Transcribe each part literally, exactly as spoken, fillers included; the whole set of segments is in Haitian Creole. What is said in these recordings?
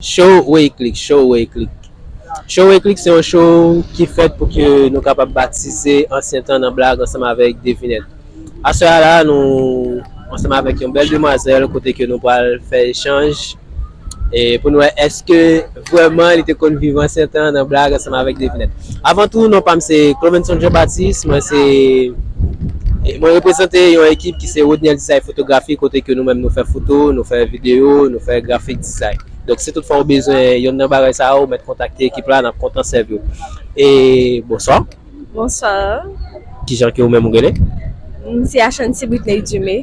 Show Way Click, Show Way Click. Show Way Click se yon show ki fèt pou ke nou kapab batize ansyen tan nan blag ansanm avèk devinèt. Aswè a la, nou ansanm avèk yon bèl demwazèl kote ke nou pral fè echanj e pou n wè èske vrèman li te konn viv ansyen tan nan blag ansanm avèk devinèt. Avan tou, non pa m se Clovenson Jean Baptiste, mwen se, mwen reprezante yon ekip ki se Rodniel Design Photography, kote ke nou menm nou fè foto, nou fè videyo, nou fè graphic design. Donk, si toutfwa ou bezwen yonn nan bagay sa yo, ou mèt kontakte ekip la, n ap kontan sèvi w. E, bonswa. Bonswa. Kijan ke ou menm ou rele? M se Ashanti Britney Dumé.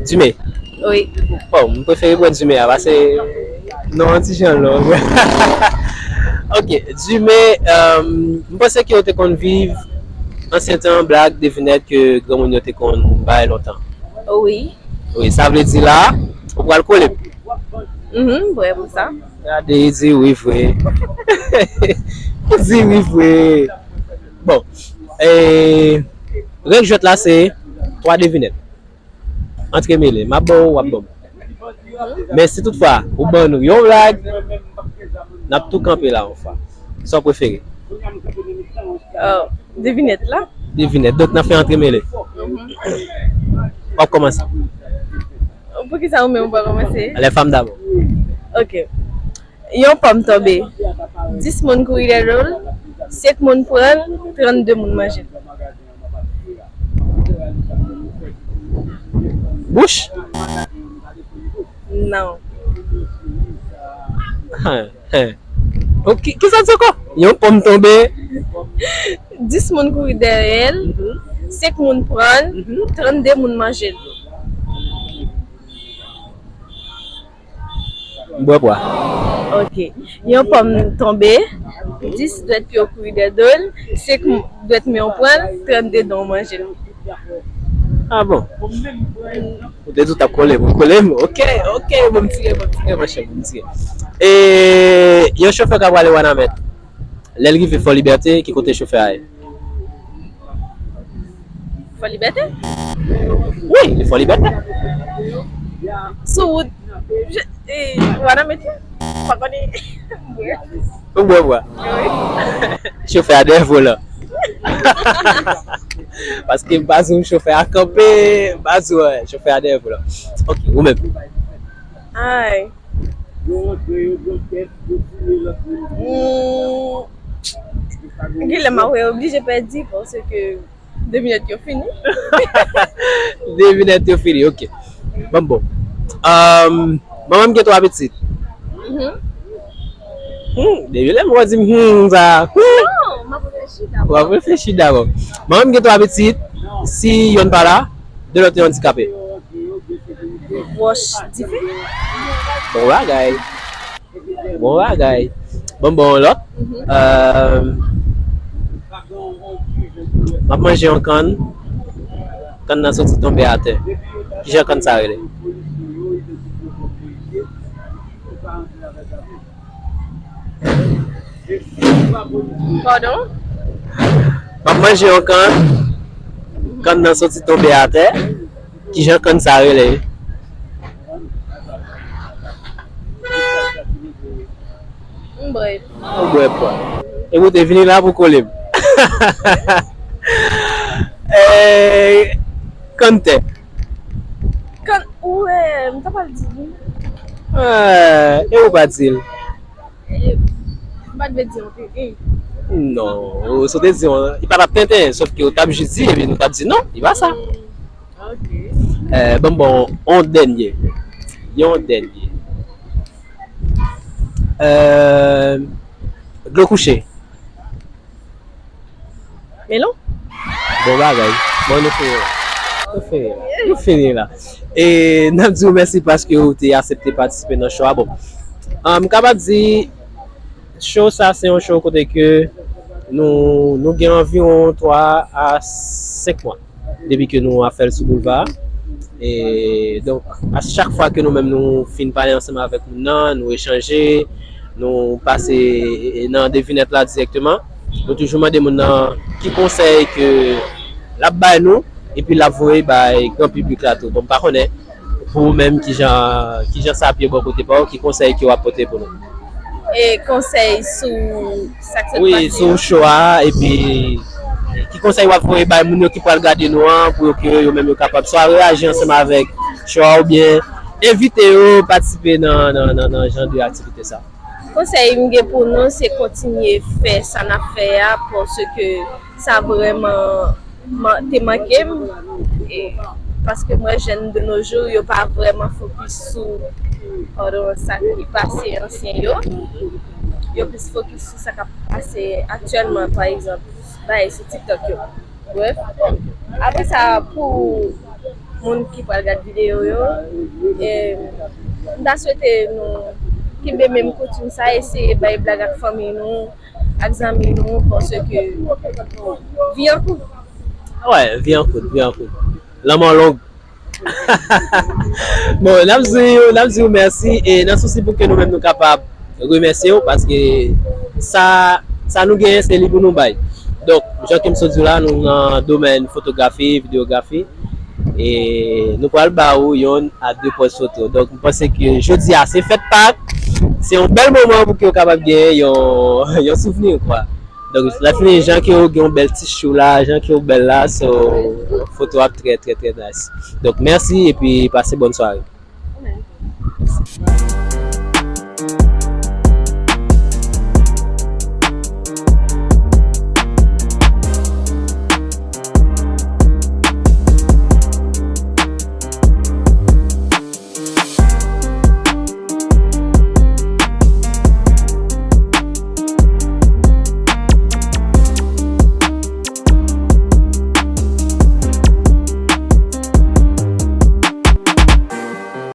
Dumé? Wi. Bon, m prefere pran Dumé a, paske non an ti jan long. Ok, Dumé, euh, m panse ke ou te konn viv ansyen tan blag, devinèt ke granmoun yo te konn bay lontan. Wi. Wi, sa vle di la, ou pral kole m. Mhm, m prè pou sa. Gade, li di wi vre. Li di wi vre. Bon, e, règ jwèt la se twa devinèt. Antremele. M ap ba w, w ap ban m. Men si toutfwa, ou ban nou yon blag, n ap tou kanpe la yon fwa. Sa w prefere? Oh, devinèt la. Devinèt. Donk, n ap fè antremele. Mhm. W ap kòmanse. Poukisa ou menm ou pa kòmanse? Les femmes d'abord. Ok. Yon pòm tonbe. Dis moun kouri dèyè l. Senk moun pran l. Trannde moun manje l. Bouch? Non. Hen, hen. Ok, kisa w di ankò? Yon pòm tonbe. Dis moun kouri dèyè l. Mhm. Senk moun pran l. Mhm. Trannde moun manje l. M bwè pwa. Ok. Yon pòm tonbe, dis dwèt pye w kouri dèyè do l, senk m-, dwèt men w pran l, trannde dan w manje l. Ah bon? Ou te di w t ap kole m, ou kole m? Ok, ok, bon, m tire, bon, m tire, monchè, bon, m tire. E yon chofè k ap prale Wanament. Lè l rive Fò Libète, ki kote chofè a ye? Fò Libète? Wi, li Fò Libète. Sou wout, je, e, Wanament la? M pa konnen. Ou bwè pwa? Wi. Chofè a dèyè volan. Paske m pa di w chofè a kanpe, m pa di w, chofè a dèyè volan. Ok, ou menm? Ay. Hmm. Genlè m ap oblije pèdi paske devinèt yo fini. Devinèt yo fini, ok. Bon, bon. Um, manman m gen twa pitit. Mhm. Hmm, depi lè m wè w di m hmm sa. Hmm. Non, m ap reflechi dabò. W ap reflechi dabò. Manman m gen twa pitit. Si yonn pa la, de lòt yo andikape. Wòch dife. Bon bagay. Bon bagay. Bon, bon, lòt. Mhm. Euh, m ap manje yon kann. Kann nan soti tonbe atè. Kijan kann sa rele? Padon? M ap manje yon kann. Kann nan soti tonbe atè. Kijan kann sa rele? M bwè. Ou bwè pwa. E ou te vini la pou kole m. Eh, kann tè. Kann, ou wè, m ta pral di li. Eh, e ou pa di l. Eh, m pa t vle di yon tenten. Non, ou, si w te di yon, li pa t ap tenten, sòf ke ou t ap jis di, epi nou t ap di non, li pa sa. Hmm, ok. Eh, ban m ba w yon dènye. Yon dènye. Eh, dlo kouche. Melon? Bon bagay. Bon, nou fini la. Nou fini la. Nou fini la. E n ap di w mèsi paske ou te aksepte patisipe nan show a. Bon, ah, m kapab di show sa se yon show kote ke nou, nou gen anviwon twa a senk mwa depi ke nou ap fè l sou boulva. E donk, a chak fwa ke nou menm nou fin pale ansanm avèk moun nan, nou echanje, nou pase, e, e, nan devinèt la dirèkteman, nou toujou mande moun nan ki konsèy ke l ap bay nou, epi l ap voye bay gran piblik la tou. Bon, m pa konnen, ou Pou ou menm, kijan, kijan sa ap ye bò kote pa w, ki konsèy ke w ap pote pou nou? E konsèy sou sa k sot Wi, pase sou yo. Show a, epi ki konsèy w ap voye bay moun yo ki pral gade nou an, pou yo ke yo menm yo kapab swa reyaji ansanm avèk Show a oubyen envite yo patisipe nan, nan, nan, nan jan de aktivite sa? Konsèy m gen pou nou, se kontinye fè sa n ap fè a, paske sa vrèman man- te manke m. E, paske m wè jèn de nos jours, yo pa vrèman fokis sou, padon, sa ki pase ansyen yo. Yo plis fokis sou sa k ap pase aktyèlman, pa egzanp, bay sou TikTok yo. Bref, apre sa, pou moun ki pral gad videyo yo, e, m ta swete nou kenbe menm koutim sa, eseye bay blag ak fanmi nou, ak zanmi nou, paske vi an kout. Wè, vi an kout, vi an kout. Lanmò long. Bon, n ap di w, n ap di w mèsi e nan sousi pou ke nou menm nou kapab remèsye w paske sa, sa nou genyen se li pou nou bay. Donk, jan ke m sot di w la, nou nan domèn fotografi, videyografi e nou pral ba ou yon a de pòz foto. Donk, m panse ke jodi a se fèt Pak, se yon bèl moman pou ke w kapab genyen yon, yon souvni, kwa. Donk, lè fini, jan ke w gen yon bèl ti chou la, jan ke w bèl la, so, foto ap trè, trè, trè nice. Donk, mèsi epi pase bòn sware.